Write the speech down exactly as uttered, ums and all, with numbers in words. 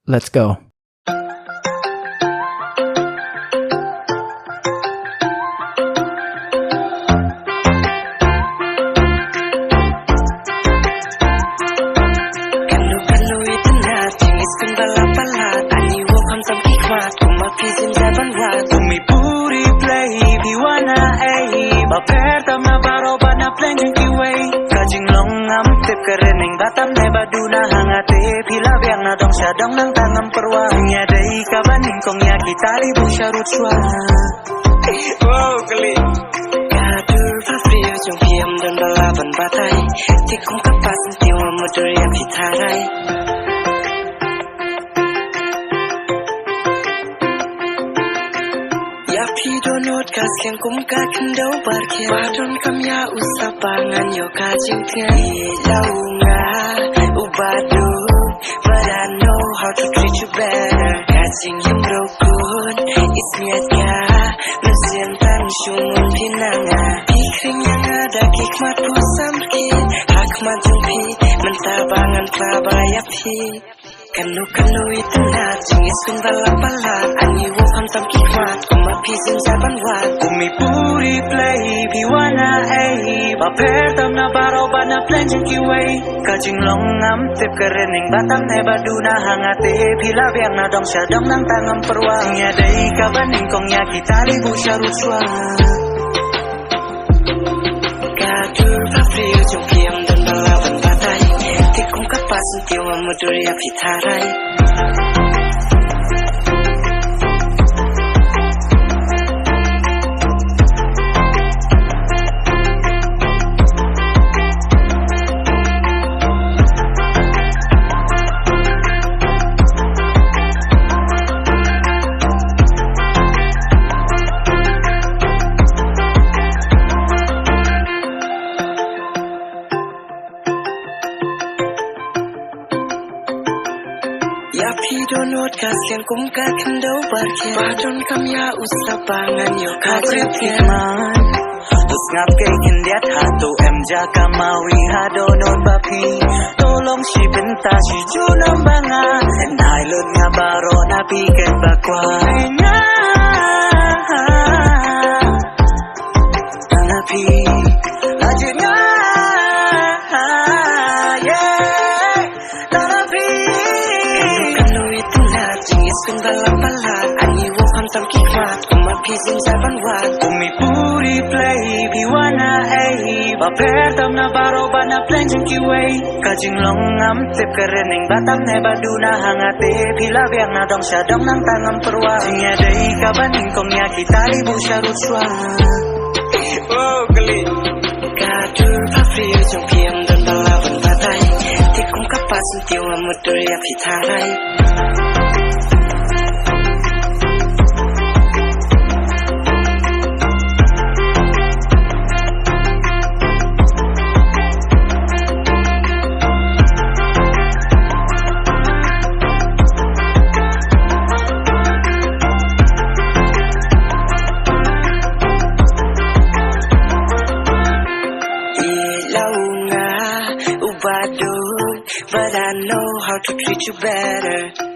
Let's go. Kano kano itynnad, jingisynei ba la palat. Ani wok khamtam ki khmat, kum ma phi jynjar ban wad. Kum i buri play, phi wan na ei. Ba pher tam na baroh ba na pleng jong kiwei. Ka jinglong ngam tip, ka ri ning ba tam ne ba duna, ha nga te phi la biang na dong sha dong, nangta ngam pyrwa. Ngi ïadei kaba nyngkong, ïa ki tali buh sharud shuwa. Wow, kali. Ka dur ba briew jong phi, ym don ba lah ban batai. Te kum ka pas, ym tip, ym mutdur ïa phi tharai. Ïa phi dohnud ka sliang kum ka khyndew barkhiah. Ba donkam ïa u sap ba ngan ïoh ka jingtngen. I la u nga u baduk, but I know how to treat you better. Ka jingim rukun, is miat ka, mynsiem tang shu mun phi na nga. Phi khring ïa nga da ki khmat pur samrkhie. Ha khmat jong phi, mynta ba ngan phla bha ïa phi. Kano kano itynnad, jingisynei ba la palat. Ani wok khamtam ki khmat, kum ma phi jynjar ban wad. Kum i buri play, phi wan na ei. Ba pher tam na baroh ba na pleng jong kiwei. Ka jinglong ngam tip, ka ri ning ba tam ne ba duna, ha nga te phi la biang na dong sha dong, nangta ngam pyrwa. Ngi ïadei kaba nyngkong, ïa ki tali buh sharud shuwa. Ka dur ba briew jong phi, ym don ba lah ban batai. Te kum ka pas, ym tip, ym mutdur ïa phi tharai. Ïa phi dohnud ka sliang kum ka khyndew barkhiah. Ba donkam ïa u sap ba ngan ïoh ka jingtngen. U sngap kei khyndiat, hato em jaka mawi ha dohnud ba phi. To long shi bynta shi junom ba nga. Nai lut nga baroh na phi ken ba kwai nga. Na phi la jied nga, yeah. Na phi. Kano kano itynnad, jingisynei ba la palat. Ani wok khamtam ki khmat, kum ma phi jynjar ban wad. Kum i buri play, phi wan na ei. Ba pher tam na baroh ba na pleng jong kiwei. Ka jinglong ngam tip, ka ri ning ba tam ne ba duna, ha nga te phi la biang na dong sha dong, nangta ngam pyrwa. Ngi ïadei kaba nyngkong, ïa ki tali buh sharud shuwa. Oh, kali. Ka dur ba briew jong phi, ym don ba lah ban batai. Te kum ka pas, ym tip, ym mutdur ïa phi tharai. I la u nga u baduk, but I know how to treat you better.